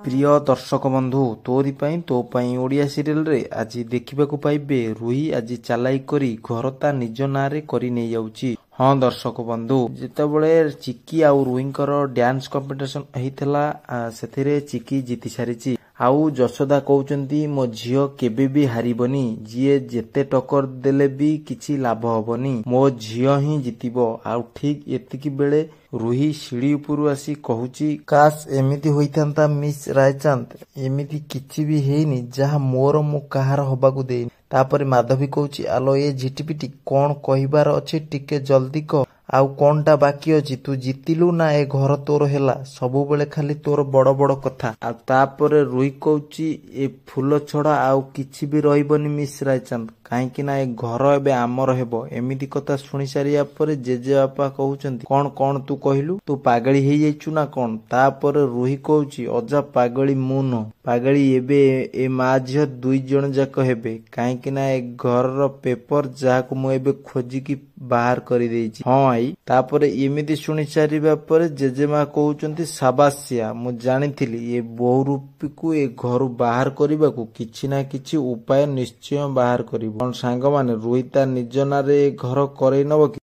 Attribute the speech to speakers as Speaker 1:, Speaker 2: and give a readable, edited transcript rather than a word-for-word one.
Speaker 1: ପ୍ରିୟ ଦର୍ଶକ ବନ୍ଧୁ, ତୋରି ପାଇଁ ତୋ ପାଇଁ ଓଡ଼ିଆ ସିରିଏଲରେ ଆଜି ଦେଖିବାକୁ ପାଇବେ ରୁହି ଆଜି ଚାଲାଇ କରି ଘର ତା ନିଜ ନାଁରେ କରି ନେଇଯାଉଛି। ହଁ ଦର୍ଶକ ବନ୍ଧୁ, ଯେତେବେଳେ ଚିକି ଆଉ ରୁହିଙ୍କର ଡ୍ୟାନ୍ସ କମ୍ପିଟିସନ ହେଇଥିଲା, ସେଥିରେ ଚିକି ଜିତି ସାରିଛି। ଆଉ ଯଶୋଦା କହୁଛନ୍ତି ମୋ ଝିଅ କେବେ ବି ହାରିବନି, ଯିଏ ଯେତେ ଟକ୍କର ଦେଲେ ବି କିଛି ଲାଭ ହବନି, ମୋ ଝିଅ ହିଁ ଜିତିବ। ଆଉ ଠିକ ଏତିକି ବେଳେ ରୁହି ସିଢି ଉପରୁ ଆସି କହୁଛି, କାଶ ଏମିତି ହୋଇଥାନ୍ତା ମିସ୍ ରାୟଚାନ୍ଦ, ଏମିତି କିଛି ବି ହେଇନି, ଯାହା ମୋର ମୁଁ କାହାର ହବାକୁ ଦେଇନି। ତାପରେ ମାଧବୀ କହୁଛି, ଆଲୋ ଏ ଝିଟିପିଟି, କଣ କହିବାର ଅଛି ଟିକେ ଜଲ୍ଦି କହ, ଆଉ କଣଟା ବାକି ଅଛି? ତୁ ଜିତିଲୁ ନା ଏ ଘର ତୋର ହେଲା? ସବୁବେଳେ ଖାଲି ତୋର ବଡ ବଡ କଥା। ଆଉ ତାପରେ ରୁହି କହୁଛି, ଏ ଫୁଲ ଛଡା ଆଉ କିଛି ବି ରହିବନି ମିସ୍ ରାୟଚାନ୍ଦ, କାହିଁକି ନା ଏ ଘର ଏବେ ଆମର ହେବ। ଏମିତି କଥା ଶୁଣି ସାରିବା ପରେ ଜେଜେବାପା କହୁଛନ୍ତି, କଣ କଣ ତୁ କହିଲୁ? ତୁ ପାଗଳି ହେଇଯାଇଛୁ ନା କଣ? ତାପରେ ରୁହି କହୁଛି, ଅଜା ପାଗଳି ମୁଁ ନୁହଁ, ପାଗଳି ଏବେ ଏ ମା ଝିଅ ଦୁଇ ଜଣ ଯାକ ହେବେ, କାହିଁକି ନା ଏ ଘରର ପେପର ଯାହାକୁ ମୁଁ ଏବେ ଖୋଜିକି ବାହାର କରିଦେଇଛି। ହଁ I. ତାପରେ ଏମିତି ଶୁଣି ସାରିବା ପରେ ଜେଜେମା କହୁଛନ୍ତି, ସାବାସିଆ, ମୁଁ ଜାଣିଥିଲି ଏ ବହୁରୂପୀକୁ ଏ ଘରୁ ବାହାର କରିବାକୁ କିଛି ନା କିଛି ଉପାୟ ନିଶ୍ଚୟ ବାହାର କରିବ। କଣ ସାଙ୍ଗମାନେ, ରୁହି ତା ନିଜ ନାଁରେ ଏ ଘର କରେଇ ନବ କି?